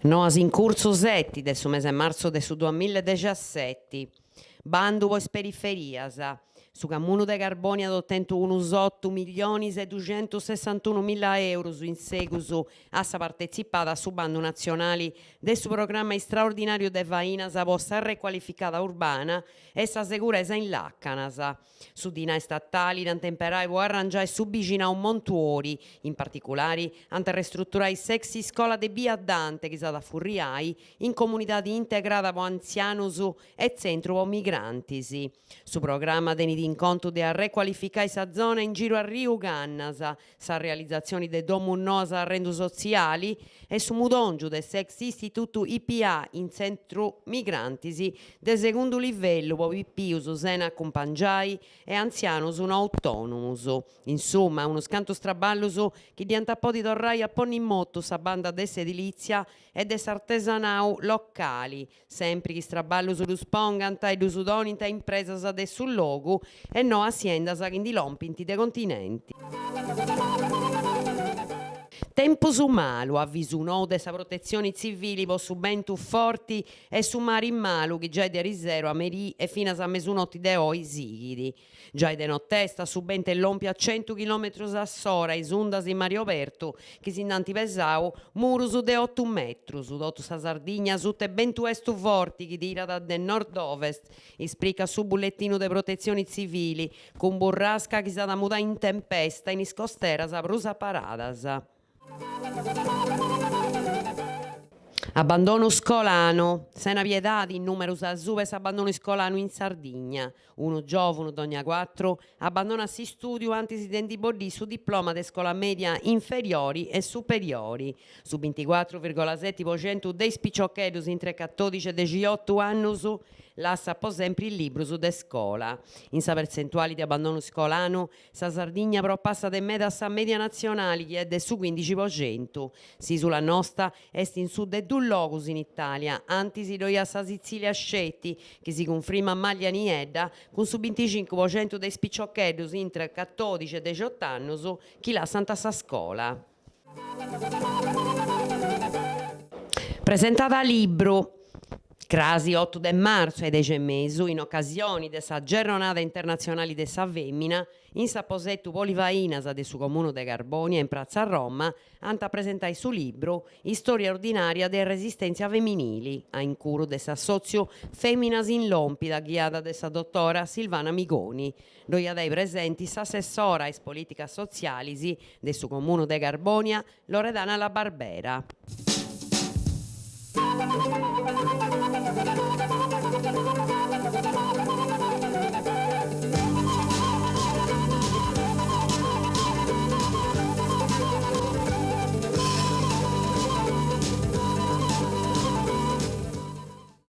Noas in curtzu seti de su mese 'e martzu de su duamilla e dexaseti. Bandu po is periferias. Su Camunu de Carbònia at otentu unus otu millionis e duxentussessantunu milla eurus in segus a sa partetzipada a su bandu natzionali de su programma istraordinàriu de fainas po sa recualificada urbana e sa seguresa in làcanas. Su dinai statali dd'ant a imperai po arrangiai su bixinau Montuori, in particulari ant a restruturai s'ex iscola de bia Dante chi s'at a furriai in comunidadi integrada po antzianus e tzentru po migrantis. Su programma tenit in contu de arrecualificai sa zona in giru a Riu Cannas, sa realizatzioni de domus noas a arrendu sotziali e su mudòngiu de s'ex istitutu IPA in tzentru migrantis de segundu livellu po pipius sena acumpangiai e antzianus no autònomus. Insumma, unus cantus traballus chi dd'iant a podi torrai a ponni in motu sa banda de s'edilìtzia e de s'artesanau locali, Sempri chi is traballus ddus pongant e ddus donint a impresas de su logu e no a siendas chi ndi lompint de continenti. Tempus malu, avisu nou de sa Protetzioni Tzivili po su bentu forti e su mari malu chi giai de ariseru a merì e finas a mesunoti de oi sighit. Giai de notesta su bentu est lòmpiu a centu chilòmetrus a s'ora e is undas in mari obertu chi si nd'ant pesau murus de otu metrus. Totu sa Sardigna suta 'e bentu-estu forti chi tirat de nord-ovest, ispricat su bulletinu de Protetzioni Tzivili, cun burrasca chi s'at a mudai in tempesta in is costeras prus aparadas. Abbandonu scolanu, sena piedadi is nùmerus asuba 'e s'abbandonu iscolanu in Sardigna. Unu giòvunu dònnia cuatru abbandonat s'istùdiu antis de ndi boddì su diploma de scola mèdia inferiori e superiori. Su binticuatru virgola seti po centu de is piciocheddus intre catodixi e dexiotu annus lassat po sempri is librus de scola. In sa pertzentuali de abbandonu scolanu Sa Sardigna propassat de meda sa mèdia natzionali chi est de su cuindixi po centu. S'ìsula nosta est in su de dus logus in Itàlia, antis ddoi at sa Sitzìlia sceti, chi si cunfrimat màllia niedda, cun su binticincu po centu de is piciocheddus intre catodixi e dexot'annus chi lassant sa scola. Presentada libru, crasi otu de martzu a is dexi e mesu, in ocasioni de sa Gerronada Internatzionali de sa Fèmina, in s'aposetu Polifainas de su Comunu de Carbònia in pratza Roma, ant a presentai su libru Istòria ordinària de resistèntzia feminili, a incuru de s'assòtziu Fèminas in Lòmpida ghiada de sa dotora Silvana Migoni. Ddoi at ai presenti s'assessora a is polìticas sotzialis de su Comunu de Carbònia, Loredana La Barbera.